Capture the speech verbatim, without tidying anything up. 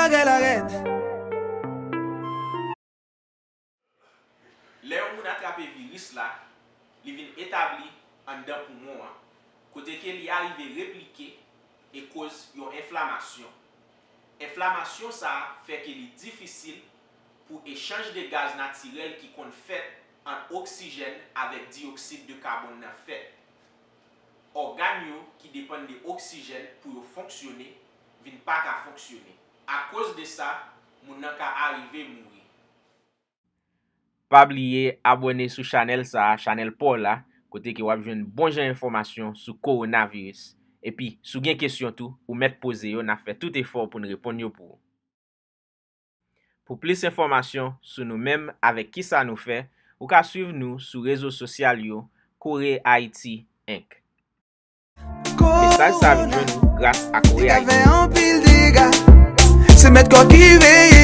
Bagay la rèd. Lè yon moun atrape viris la, li vin etabli anndan poumon an, kote ke li arive replike e koz yon enflamasyon. Enflamasyon sa a fè ke li difisil pou echanj de gaz natirèl ki konn fèt ant oksijèn avèk diyoksid de kabòn nan fèt. Ògàn yo ki depann de oksijèn pou yo fonksyone vin pa ka fonksyone. Akoz de sa, moun nan ka arive mouri. Pa bliye abòne sou chanèl sa a, chanèl pa w la, kote ke w ap jwenn bon jan enfòmasyon sou kowonaviris. Epi, si w gen kesyon tou, ou mèt poze yo, n ap fè tout efò pou n reponn yo pou ou. Pou plis enfòmasyon sou nou menm avèk kisa nou fè, ou ka swiv nou sou rezo sosyal yo Kore Ayiti Enk. Mesaj sa a vin jwenn ou gras a Kore Ayiti. Se mèt kò ki veye.